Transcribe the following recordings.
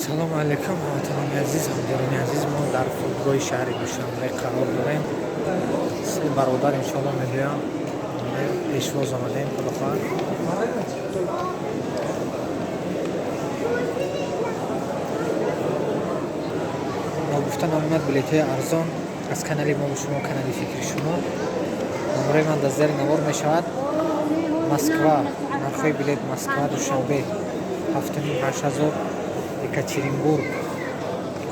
Салому алайкум, ҳамватанони азиз, ҳамдиёрони азиз. Мо дар фурудгоҳи шаҳри Душанбе қарор дорем. Се бародар иншоалло мебиёям, пешвоз омадем, худо хоҳад. Ногуфта намонад, билетҳои арзон аз канали мо, шумо, канали фикри шумо. Номраи ман дар зери навор мешавад. Москва, нархҳои билет: Москва Душанбе 7,5-8 ҳазор, Екатеринбург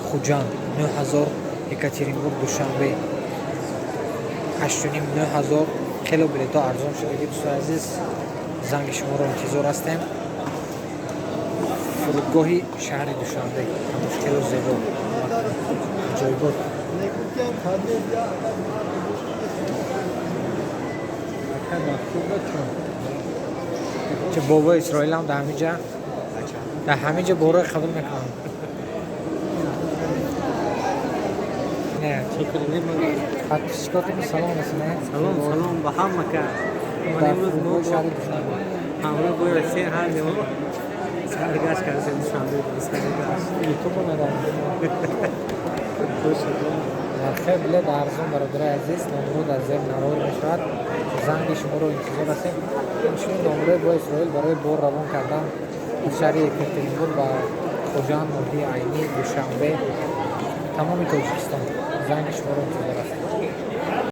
Хуҷанд 9 ҳазор, Екатеринбург Душанбе 8,5-9 ҳазор. Хело билетҳо арзон шудаги. Дӯстои азиз, занги шуморо интизор ҳастем. Фурудгоҳи шаҳри Душанбе ҳамош хело зебо, ҷойгоҳ. Ча бобои Исроилам дар ҳамин ҷа, дар ҳамин ҷо борои қабул мекунам. Не, подписчикотон салом расонед. Салом, салом ба ҳама кас. Дар фурудгоҳи шаҳри Душанбе. Ҳамроҳ бо Россия ҳардем, саргашт кардем Душанбе, саргашт. Ютубо медонам. Нархи билет арзон, бародарои азиз. Номро дар зери навор мешавад, занги шуморо интизор ҳастем. Ҳамчунин номрои бо Исроил барои бор равон кардан аз шаҳри Екатеринбург ба Хуҷанд, ноҳияи Айнӣ, Душанбе, тамоми Тоҷикистон. Занги шуморо интизор ҳастем.